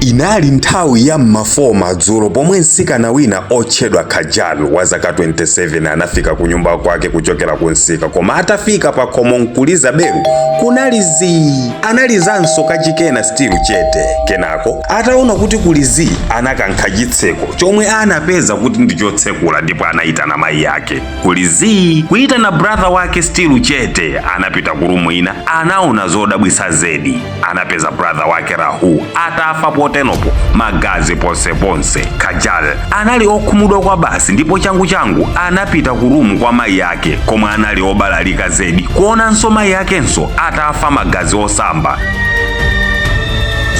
Inali nthawi ya mma 4 madzulo pomwe mtsikana wina otchedwa Kajal wa zaka 27 anafika ku nyumba kwake kuchokera ku msika, koma atafika pa khomo nkuliza belu kunali zii. Analizanso kachikena, still chete. Kenako ataona kuti kuli zii, anakankha chitseko chomwe anapeza kuti ndi chotsekula ndipo anayitana mayi ake. Kuli zii. Kuyitana brother wake, still chete. Anapita ku room ina, anaona zodabwisa zedi. Anapeza brother wake Rahu atafa potenopo, magazi ponseponse. Kajal anali okhumudwa kwa basi ndipo changu changu anapita ku room kwa mayi ake komwe anali obalalika zedi kuonanso mayi akenso atafa, magazi osamba,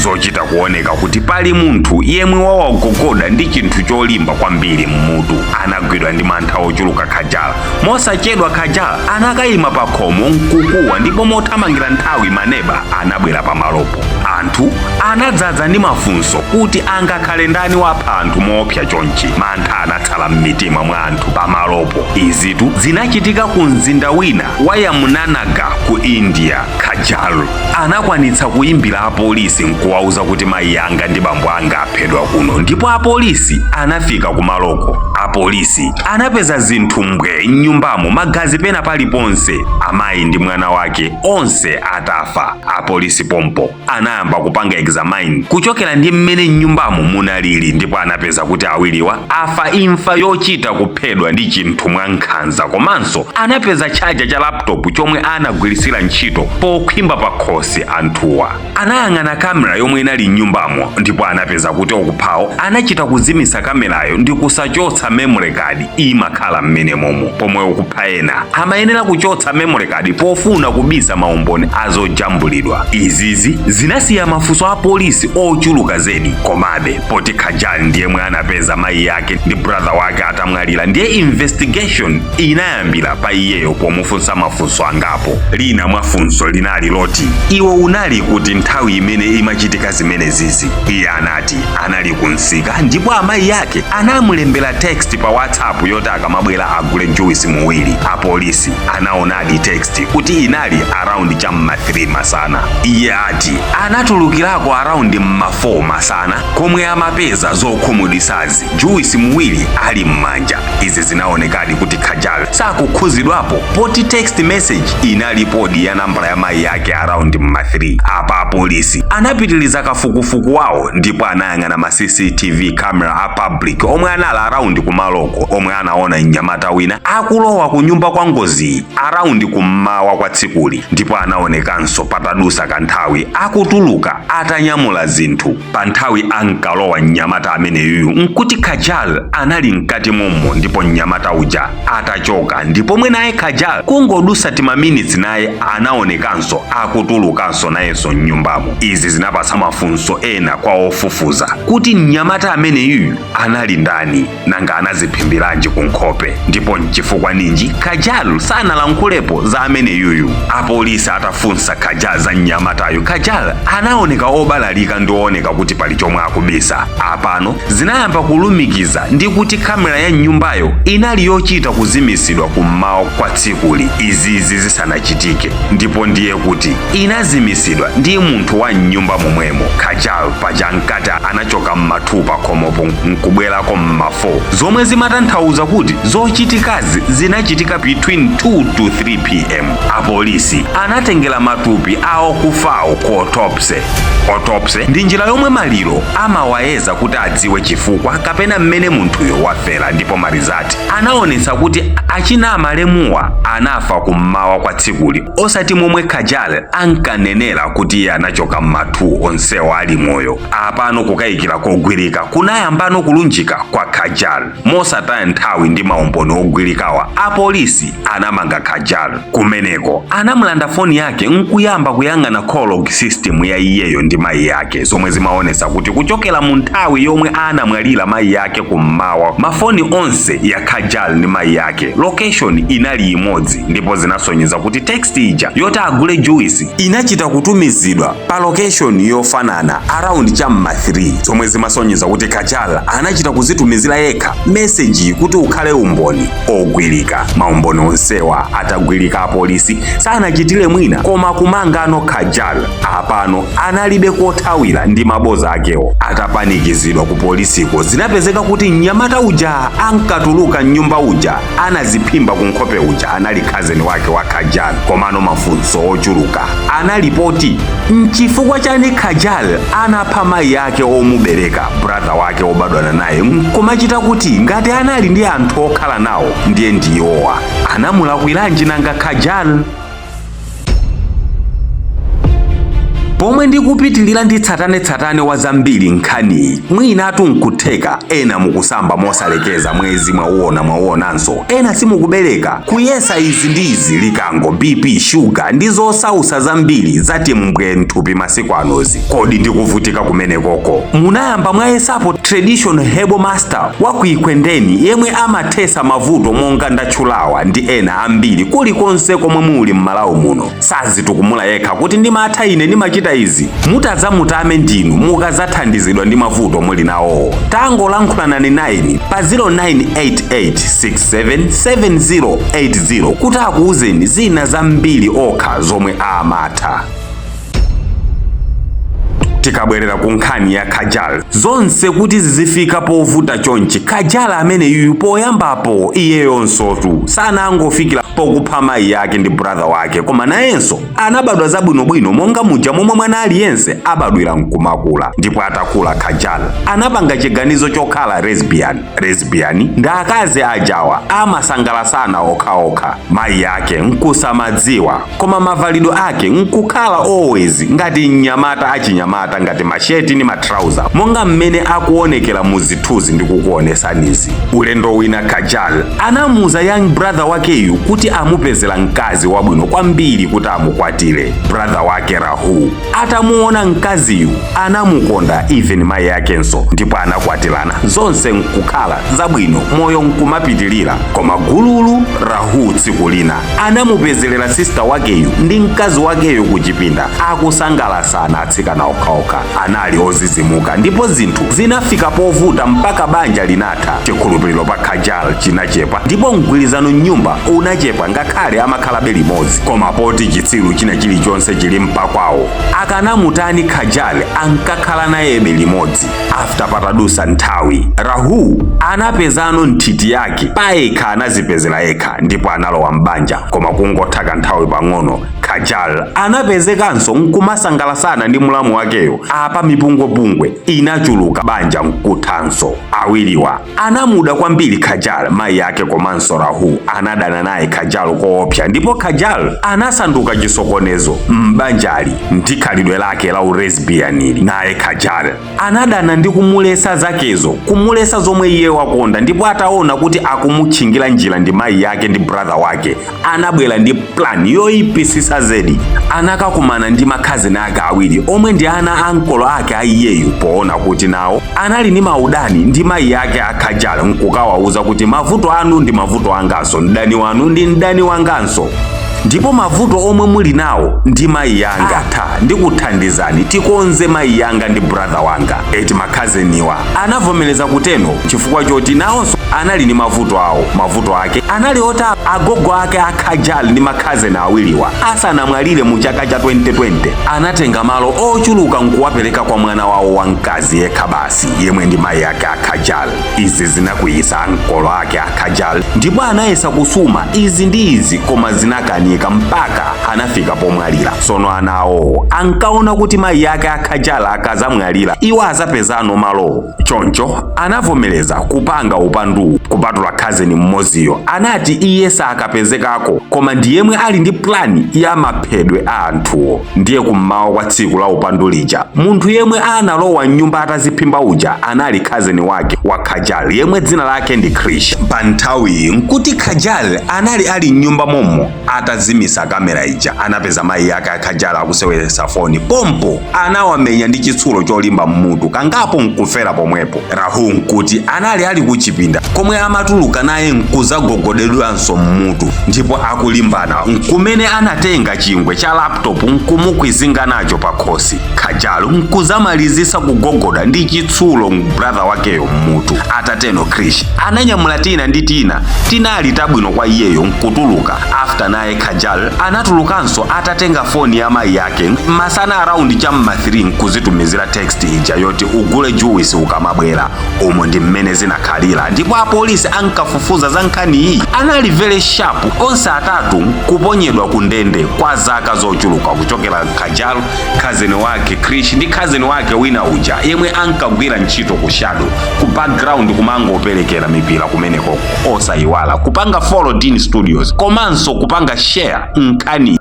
zochita kuoneka kuti pali munthu yemwe wawagogoda ndi chinthu cholimba kwambiri mmutu. Anagwidwa ndi mantha ochuluka Kajala. Mosachedwa Kajala anakayima pa khomo nkukuwa, ndipo mothamangira nthawi maneba anabwera pamalopo. Anthu anadzaza ndi mafunso kuti angakhale ndani wapha anthu moopsa chonchi. Mantha anatsala m'mitima mwa anthu pamalopo. Izitu zinachitika ku mzinda wina wa Yamunanagar ku India. Kajal anakwanitsa kuyimbira apolisi nkuwauza kuti mayi anga ndi bambo anga aphedwa kuno, ndipo apolisi anafika kumaloko. Apolisi anapeza zinthu mbwe m'nyumbamo, magazi pena paliponse, amayi ndi mwana wake onse atafa. Apolisi pompo anayamba kupanga examine kuchokera ndi mmene m'nyumbamo munalili, ndipo anapeza kuti awiriwa afa imfa yochita kuphedwa ndi chinthu mwa nkhanza. Komanso anapeza charger cha laptop chomwe anagwirisira ntchito pokhwimba pa khosi anthuwa. Anayang'ana kamera yomwe inali m'nyumbamo ndipo anapeza kuti okuphawo anachita kuzimisa kamerayo ndi kusachotsa memory card imakhala mmene momo, pomwe okupha ena amayenera kuchotsa memory card pofuna kubisa maumboni azojambulidwa. Izizi zinasiya mafunso a polisi ochuluka zedi. Komabe poti Kajal ndiyemwe anapeza mayi ake ndi brother wake atamwalira, ndiye investigation inayambira pa iyeyo pomufunsa mafunso angapo. Lina mwa funso linali loti, "Iwe unali kuti nthawi imene imachitika zimenezizi?" Iye anati anali kunsika ndipo amayi ake anamulembera text pa WhatsApp yoti akamabwera agule juice muwiri. Apolisi anaonadi text kuti inali around cham'ma 3 masana. Iye ati anatulukirako around mma 4 masana komwe amapeza zokhumudwisazi, juice muwiri ali m'manja. Izi zinaonekadi kuti Kajal sakukhuzidwapo poti text message inalipodi ya nambala ya mayi yake around mma 3. Apa apolisi anapitiliza kafukufuku wawo ndipo anayang'ana ma CCTV camera a public omwe anali around kumaloko, omwe anaona mnyamata wina akulowa ku nyumba kwa ngoziyi around kummawa kwa tsikuli, ndipo anaonekanso patadusa kanthawi akutuluka atanyamula zinthu. Pa nthawi ankalowa mnyamata ameneyuyu nkuti Kajal anali mkati mommo, ndipo mnyamata uja atachoka ndipo naye Kajal kungodusa timaminitsi naye anaonekanso akutulukanso nayenso mnyumbamo. Izi zinapatsa mafunso ena kwa ofufuza kuti mnyamata ameneyuyu anali ndani, nanga anaziphimbiranji ku nkhope, ndipo nchifukwa ninji Kajal sanalankhulepo za ameneyuyu? Apolisi atafunsa Kajal za mnyamatayo, Kajal anaoneka obalalika ndi ooneka kuti pali chomwe akubisa. Apano zinayamba kulumikiza ndi kuti kamera ya mnyumbayo inali yochita kuzimisidwa kummawa kwa tsikuli izizi zisanachitike, ndipo ndiye kuti inazimisidwa ndi munthu wa mnyumba momwemo. Kajal paja nkati anachoka mma 2 pakhomopo nkubwerako mma 4, zomwe zimatanthauza kuti zochitikazi zinachitika between 2 to 3 p.m. Apolisi anatengera matupi a okufawo ku autopsy. Autopsy ndi njira yomwe maliro amawayeza kuti adziwe chifukwa kapena mmene munthuyo wafera, ndipo ma result anaonetsa kuti achina amalemuwa anafa kummawa kwa tsikuli, osati momwe Kajal ankanenera kuti iye anachoka mma 2 onsewo ali moyo. Apano kukayikira kogwirika kunayambano kulunjika kwa Kajal. Mosataya nthawi ndi maumboni ogwirikawa, apolisi anamanga Kajal. Kumeneko anamulanda foni yake nkuyamba kuyang'ana call log system ya iyeyo ndi mayi yake, zomwe zimaonetsa kuti kuchokera mu nthawi yomwe anamwalira mayi yake kummawa, mafoni onse ya Kajal ndi mayi yake location inali imodzi, ndipo zinasonyeza kuti text ija yoti agule juice inachita kutumizidwa pa location yofanana around cham'ma 3, zomwe zimasonyeza kuti Kajal anachita kuzitumizira yekha Meseji kuti ukhale umboni ogwirika. Maumboni onsewa atagwirika, apolisi sanachitire mwina koma kumangano Kajal. Apano analibe kothawira ndi maboza akewo. Atapanikizidwa ku polisiko, zinapezeka kuti mnyamata uja ankatuluka mnyumba uja anaziphimba ku nkhope uja anali cousin wake wa Kajal. Komano mafunso ochuluka analipoti: nchifukwa chani Kajal anapha mayi ake omubereka, brother wake obadwana naye, nkumachita kuti ngati anali ndi anthu okhala nawo ndiye ndiyowa? Anamulakwiranji nanga Kajal? Pomwe ndikupitilira ndi tsatanetsatane wa zambiri nkhaniyi, mwinatu nkutheka ena mukusamba mosalekeza, mwezi mwauona mwauonanso, ena simukubereka, kuyesa izi ndi izi, likango, BP, shuga ndi zosausa zambiri zati mbwe mthupi masiku anozi. Kodi ndikuvutika kumenekoko munayamba mwayesapo traditional herbal master wa ku Ekwendeni yemwe amathesa mavuto monga ndatchulawa ndi ena ambiri kulikonse komwe muli m'Malawi muno? Sazitukumula yekha kuti ndimatha ine, ndimachita izi. Mutadzamutame ndinu mukadzathandizidwa ndi mavuto muli nawowo. Tangolankhulana nayeni pa 0988677080 kuti akuwuzeni zina zambiri okha zomwe amatha. Tikabwerera ku nkhani ya Kajal, zonse kuti zizifika povuta chonchi, Kajal amene yuyu poyambapo iyeyonsotu sanangofikira pokupha mayi yake ndi brother wake, koma nayenso anabadwa zabwinobwino monga muja momwe mwana aliyense abadwira nkumakula. Ndipo atakula, Kajal anapanga chiganizo chokhala lesbian. Lesbian ndi akazi ajawa amasangalasana okhaokha, mayi yake nkusamadziwa, koma mavalidwe ake nkukhala always ngati mnyamata, achinyamata, ngati masheti ndi matrauza monga mmene akuonekera mu zithunzi ndikukuonesanizi. Ulendo wina Kajal anamuuza young brother wakeyu kuti amupezera mkazi wabwino kwambiri kuti amukwatire. Brother wake Rahul atamuona mkaziyu anamukonda, even mayi yakenso, ndipo anakwatirana, zonse nkukhala zabwino, moyo nkumapitilira. Koma gululu Rahul tsiku lina anamupezerera sister wakeyu ndi mkazi wakeyo kuchipinda akusangalasana atsikana okhaokha. Anali ozizimuka ndipo zinthu zinafika povuta mpaka banja linatha. Chikhulupiriro pa Kajal chinachepa ndipo mgwirizano mnyumba unachepa, ngakhale amakhalabe limodzi. Koma poti chitsiru china chilichonse chili mpakwawo, akanamutani Kajal ankakhala nayebe limodzi. After patadusa nthawi, Rahul anapezano nthiti yake payekha, anazipezera yekha ndipo analowa mbanja. Koma kungotha kanthawi pang'ono, Kajal anapezekanso nkumasangalasana ndi mulamu wakeyo. Apa mipungwepungwe inachuluka, banja nkuthanso. Awiriwa anamuda kwambiri Kajal, mayi ake komanso Rahul anadana naye Kajal koopsa, ndipo Kajal anasanduka chisokonezo m'banjali ndi khalidwe lake la ulesbianili. Naye Kajal anadana ndi kumulesa zakezo, kumulesa zomwe iye wakonda, ndipo ataona kuti akumutchingira njira ndi mayi yake ndi brother wake, anabwera ndi plan yoyipisisa zedi. Anakakumana ndi makhazini ake awiri omwe ndi ana ankolo ake a iyeyu, poona kuti nawo anali ndi maudani ndi mayi ake a Kajal, nkukawauza kuti mavuto anu ndi mavuto anganso, mdani wanu ndi mdani wanganso, ndipo mavuto omwe muli nawo ndi mayi yanga atha ndikuthandizani tikonze mayi yanga ndi brother wanga. Eti makhazeniwa anavomereza kuteno chifukwa choti nawonso anali ndi mavuto awo. Mavuto ake anali oti agogo ake a Kajal ndi makhazeni awiriwa asanamwalire mu chaka cha 2020 anatenga malo ochuluka nkuwapereka kwa mwana wawo wamkazi yekha basi, yemwe ndi mayi ake a Kajal. Izi zinakwiyisa ankolo ake a Kajal ndipo anayesa kusuma izi ndi izi, koma zinakanika mpaka anafika pomwalira. Sono ana awowo ankaona kuti mayi ake a Kajal akazamwalira iwo azapezano malowo, choncho anavomereza kupanga upanduwu. Kupatula khazeni mmodziyo anati iye sakapezekako, koma ndi yemwe ali ndi plani ya maphedwe a anthuwo. Ndiye kummawa kwa tsiku la upandu lija, munthu yemwe analowa mnyumba ataziphimba uja anali khazeni wake wa Kajal yemwe dzina lake ndi Krish. Pa nthawiyi nkuti Kajal anali ali mnyumba mommo. Atazimisa kamera ija, anapeza mayi ake aKhajala akusewelesa foni. Pompo anawamenya ndi chitsulo cholimba mmutu kangapo nkufera pomwepo. Rahul nkuti anali ali kuchipinda komwe amatuluka naye nkuzagogodedwanso mmutu, ndipo akulimbana nkumene anatenga chingwe cha laptop nkumukwizinga nacho pa khosi. Khajalu nkuzamalizisa kugogoda ndi chitsulo brother wakeyo mmutu. Atateno, Krish ananyamula tina ndi tina tinali tabwino kwa iyeyo nkutuluka. After naye Khajal anatulukanso atatenga foni ya mayi yake masana around cham'ma 3 nkuzitumizira text ija yoti ugule juice ukamabwera. Umo ndi mmene zinakhalira, ndipo apolisi ankafufuza za nkhani iyi anali very sharp. Onse atatu kuponyedwa ku ndende kwa zaka zochuluka, kuchokera Khajal, cousin wake Krish ndi cousin wake wina uja yemwe ankagwira ntchito ku shadow, ku background, kumangoperekera mipira kumeneko. Osayiwala kupanga follow Dean Studios komanso kupanga share nkhani.